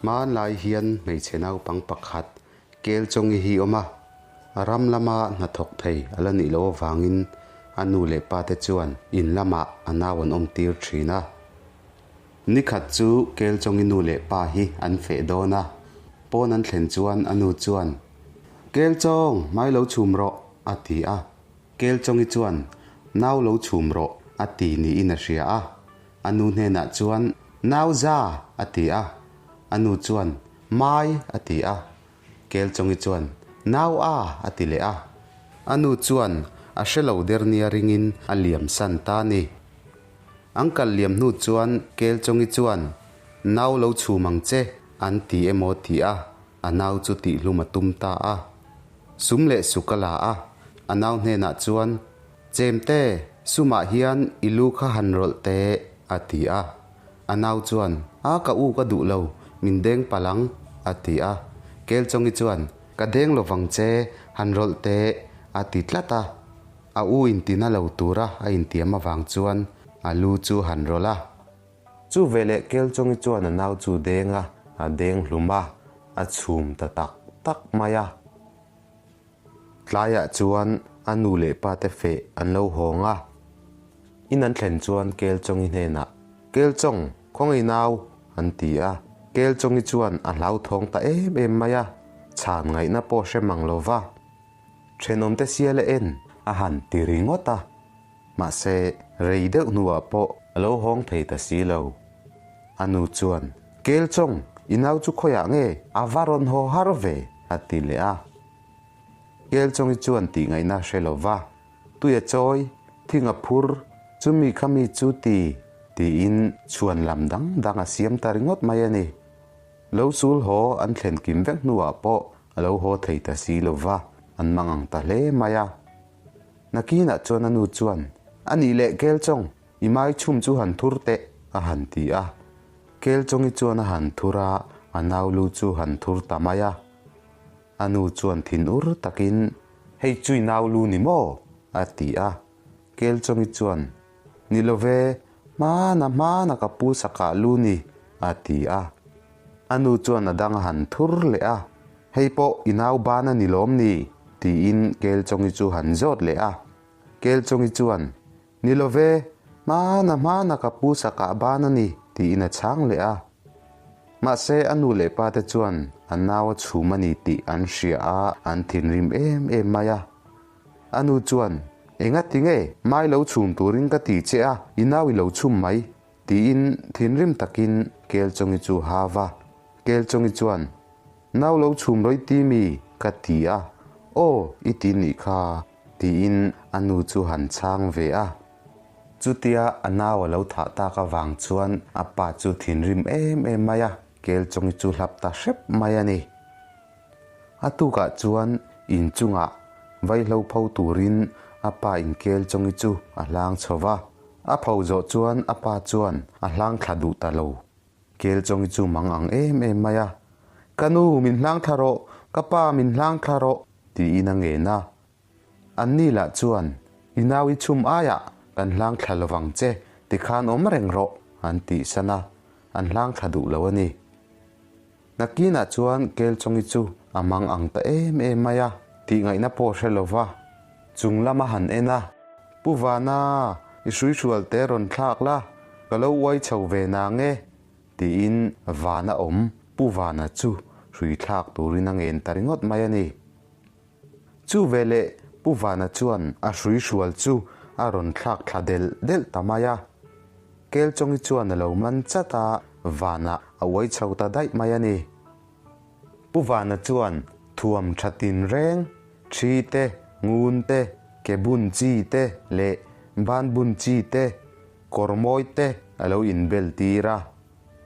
Hmanlai hian hmeichhe naupang pakhat Kelchawngi hi awm a, a ram lama hnathawk thei a la nih loh avangin a nu leh pate chuan in lamah a nau an awmtir thin a. Nikhat chu Kelchawngi nu leh pa hi an feh dawn a, pawn an thlen chuan a nu chuan, Kelchawng, hmai lo chhum rawh, a ti a. Kelchawngi chuan, Nau lo chhum rawh, a ti niin a hria a. A nu hnenah chuan, Nau za! a ti a. A nu chuan, Mai! a ti a. Kelchawngi chuan, Nau a! a ti leh a. A nu chuan a hre lo der nia ringin a liam san ta ni. An kal liam hnu chuan Kelchawngi chuan, Nau lo chhum ang che, an ti emaw ti a, a nau chu tihhlum a tum ta a. Sum leh suk a la a, a nau hnenah chuan, Chemte, sumah hian i lu kha han rawlh teh, a ti a. A nau chuan, A ka u ka duh lo, min deng palh ang, a ti a. Kelchawngi chuan, Ka deng lovang che, han rawlh teh, a ti tlat a. A u intina lo tura a intiam avang chuan a lu chu han rawlh a. Chu veleh Kelchawngi chuan a nau chu deng a, a deng hlum a, a chhum ta tak tak mai a. Tlaiah chuan a nu leh pa te feh an lo hawng a. In an thlen chuan Kelchawngi hnenah, Kelchawng, khawngaih nau, an ti a. Kelchawngi chuan a hlauthawng ta em em mai a, chhan ngaihna pawh hre mang lo va. Thenawmte sial a en a han ti ringawt a. Mahse, rei deuh hnuah pawh a lo hawng thei ta si lo. A nu chuan, Kelchawng, i nau chu khawiah nge? A va rawn haw har ve, a ti leh a. Kelchawngi chuan tih ngaihna hre lo va, Tui a chawi, thing a phur, chumi kha mi chu ti, tiin chhuan lam dang dang a siam ta ringawt mai a ni. Lo sul haw an thlen kim vek hnuah pawh a lo haw thei ta si lo va, an mang ang ta hle mai a. Nakinah chuan a nu chuan, A nih leh Kelchawng, i mai chhum chu han thur teh, a han ti a. Kelchawngi chuan a han thur a, a nau lu chu han thur ta mai a. A nu chuan thin ur takin, Hei chu i nau lu ni maw? a ti a. Kelchawngi chuan, Ni lo ve, hmana hmana ka pu sakah lu ni, a ti a. A nu chuan a dang a han thur leh a, Hei pawh i nau ban a ni lawm ni? tiin Kelchawngi chu han zawt leh a. Kelchawngi chuan, Ni lo ve, hmana hmana ka pu sakah ban a ni, tiin a chhang leh a. Mahse a nu leh pa te chuan a nau a chhum a ni tih an hria a, an thinrim em em mai a. A nu chuan, Enga ti nge, mai lo chhum turin ka ti che a, i nau i lo chhum mai, tiin thinrim takin Kelchawngi chu ha va. Kelchawngi chuan, Nau lo chhum rawih ti mi? ka ti a, Aw, i ti nih kha, tiin a nu chu han chhang ve a. Chutia a nau a lo thah tak avang chuan a pa chu thinrim em em mai a, Kelchawngi chu hlap ta hrep mai a ni. A tukah chuan inchungah vaihlo pho turin a pa inkel chawngi chu a hlang chho va. A pho zawh chuan a pa chuan a hlang thla duh ta lo. Kel chawngi chu mang ang em em mai a, Ka nu, min hlang thla rawh! Ka pa, min hlang thla rawh! tiin a ngen a. Anni lah chuan, I nau i chhum aiah kan hlang thla lovang che, tikhan awm reng rawh, an tihsan a, an hlang thla duh lo a ni. Nakinah chuan Kelchawngi chu a mang ang ta em em mai a, tih ngaihna pawh hre lo va, chung lam a han en a, Pu Vana, i hruihrual te rawn thlak la, ka lo uai chho ve nang e, tiin Vana awm Pu Vana chu hrui thlak turin a ngen ta ringawt mai a ni. Chu veleh Pu Vana chuan a hruihrual chu a rawn thlak thla delh delh ta mai a. Kelchawngi chuan a lo man chat a, Vana a uai chho ta daih mai a ni. Pu Vana chuan thuam tha tinreng, thi te, ngun te, ke bun chi te leh ban bun chi te, kawr mawi te a lo inbel tir a.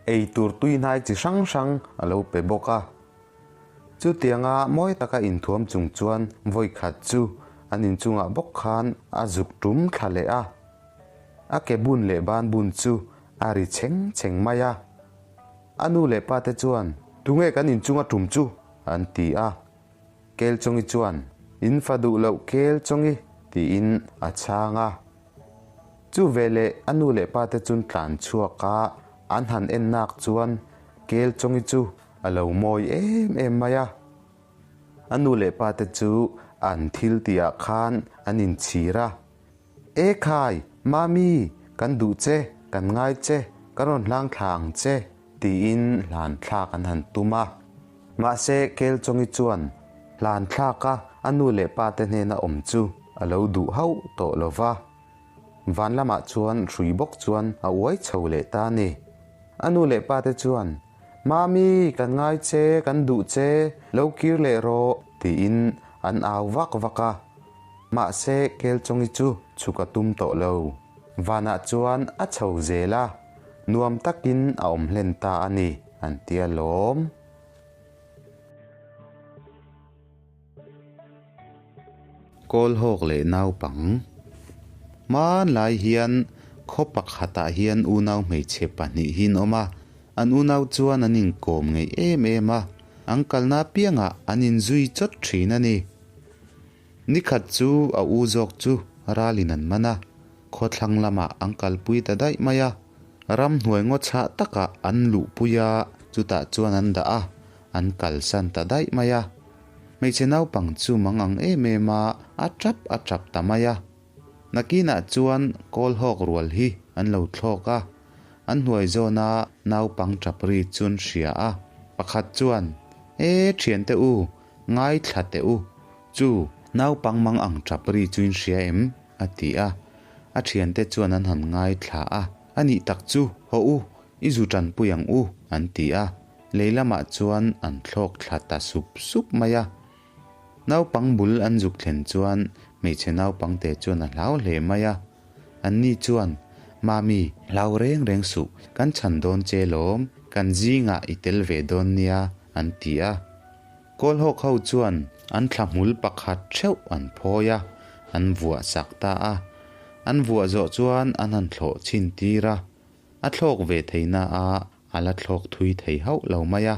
Ei tur tuihnai chi hrang hrang a lo pe bawk a. Chutianga mawi taka inthuam chung chuan vawi khat chu an inchungah bawk khan a zuk tum thla leh a. A ke bun leh ban bun chu a ri chheng chheng mai a. A nu leh pa te chuan, Tunge kan inchunga tum chu? an ti a. Kelchawngi chuan, In fa duh loh Kelchawngi, tiin a chhang a. Chu veleh a nu leh pa te chun tlan chhuak a, an han en nak chuan. Kelchawngi chu a lo mawi em em mai a. A nu leh pa te chu an thil tihah khan an inchhir a. E khai, Mami, kan duh che, kan ngai che, kan rawn hlang thla ang che, tiin hlan thlak an han tum a. Mahse, Kelchawngi chuan hlan thlaka a nu leh pa te hnena awm chu a lo duh hauh tawh lo va. Van lamah chuan hrui bawk chuan a uai chho leh ta a ni. A nu leh pa te chuan, Mami, kan ngai che, kan duh che, lo kir leh rawh, tiin an au vak vak a. Mahse, Kelchawngi chu chhuk a tum tawh lo. Vanah chuan a chho zel a, nuam takin a awm hlen ta a ni, an ti alawm. Kawlhawk leh naupang. Hmanlai hian khaw pakhatah hian unau hmeichhe pahnih hi an awm a, an unau chuan an inkawm ngeih em em a, an kalna apiangah an inzui chawt thin a ni. Nikhat chu a u zawk chu ralin an man a, khawthlang lamah an kalpui ta daih mai a, ramhnuai ngaw chhah takah an luhpui a, chutah chuan an dah a, an kalsan ta daih mai a. Hmeichhe naupang chu mang ang em em a, a tap a tap ta mai a. Nakinah chuan kawlhawk rual hi an lo thlawk a, an hnuai zawna naupang tap ri chu an hria a. Pakhat chuan, E thiante u, ngaithla teh u, chu naupang mang ang tap ri chu in hria em? a ti a. A thiante chuan an han ngaithla a, A nih tak chu, hawh u, i zu tanpui ang u, an ti a. Lei lamah chuan an thlawk thla ta sup sup mai a. Naupang bul an zuk thlen chuan hmeichhe naupangte chuan a hlau hle mai a. Anni chuan, Mami, hlau reng reng suh, kan chhan dawn che lawm, kan zingah i tel ve dawn nia, an ti a. Kawlhawk ho chuan an thla hmul pakhat theuh an phawi a, an vuah sak ta a. An vuah zawh chuan an han thlawh chhin tir a. A thlawk ve theihna a A la thlawk thui thei hauh lo mai a.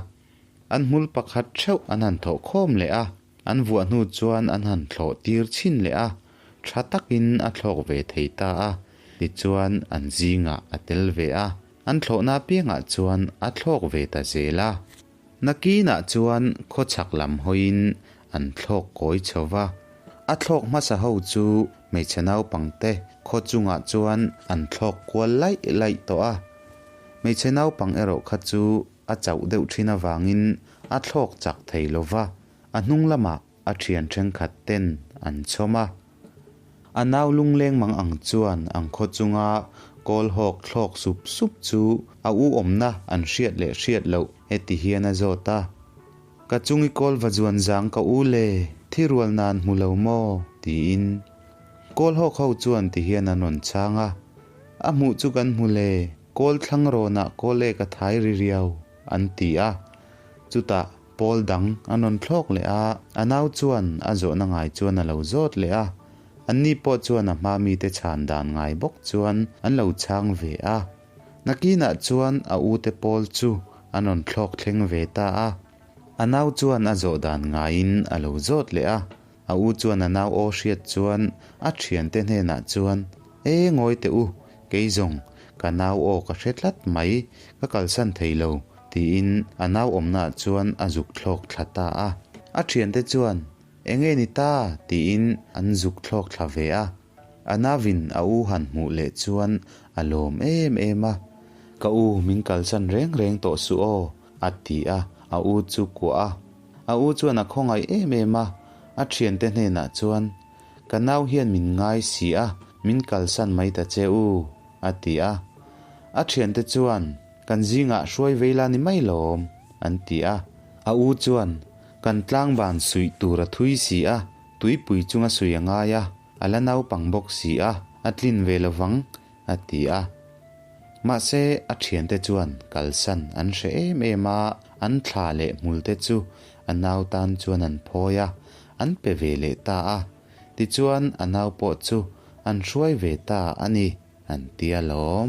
An hmul pakhat theuh an han thawh khawm leh a, an vuah hnu chuan an han thlawh tir chhin leh a, tha takin a thlawk ve thei ta a, tichuan an zingah a tel ve a, an thlawhna apiangah chuan a thlawk ve ta zel a. Nakinah chuan khawchhak lam hawiin an thlawk kawi chho va, a thlawk hmasa ho chu hmeichhe naupangte khaw chungah chuan an thlawk kual laih laih tawh a. Hmeichhe naupang erawh kha chu a chauh deuh thin avangin a thlawk chak thei lo va, a hnung lamah a thian thenkhat ten an chhawm a. A nau lungleng mang ang chuan an khaw chunga kawl hawk thlawk sup sup chu a u awmna an hriat leh hriat loh heti hian a zawt a, Ka chung i kawl va zuan zang ka u le, thi rual nan hmu lo maw? tiin. Kawl hawk ho chuan ti hian an rawn chhang a, A hmuh chu kan hmu le, kawl thlang rawnah kawl ek a thai ri riau, an ti a. Chutah pawl dang an rawn thlawk leh a, a nau chuan a zawhna ngai chuan a lo zawt leh a. Anni pawh chuan a hma mite chhan dan ngai bawk chuan an lo chhang ve a. Nakinah chuan a ute pawl chu an rawn thlawk thleng ve ta a. A nau chuan a zawh dan ngaiin a lo zawt leh a. A u chuan a nau aw hriat chuan a thiante hnenah chuan, E ngawi teh u, kei zawng, ka nau aw ka hre tlat mai, ka kalsan thei lo, tiin a nau awmnaah chuan a zuk thlawk thla ta a. A thiante chuan, Enge ni ta? tiin an zuk thlawk thla ve a. A nauvin a u han hmuh leh chuan a lawm em em a, Ka u, min kalsan reng reng tawh suh aw, a ti a, a u chu kuah a. A u chuan a khawngaih em em a, a thiante hnenah chuan, Ka nau hian min ngai si a, min kalsan mai ta che u, a ti a. A thiante chuan, Kan zingah hruai vei la ni mai lawm, an ti a. A u chuan, Kan tlangban suih tur a thui si a, tuipui chunga suih a ngai a, a la naupang bawk si a, a tlin ve lo vang, a ti a. Mahse, a thiante chuan kalsan an hre em em a, an thla leh hmulte chu a nau tan chuan an phawi a, an pe ve leh ta a. Tichuan, a nau pawh chu an hruai ve ta a ni, an ti alawm.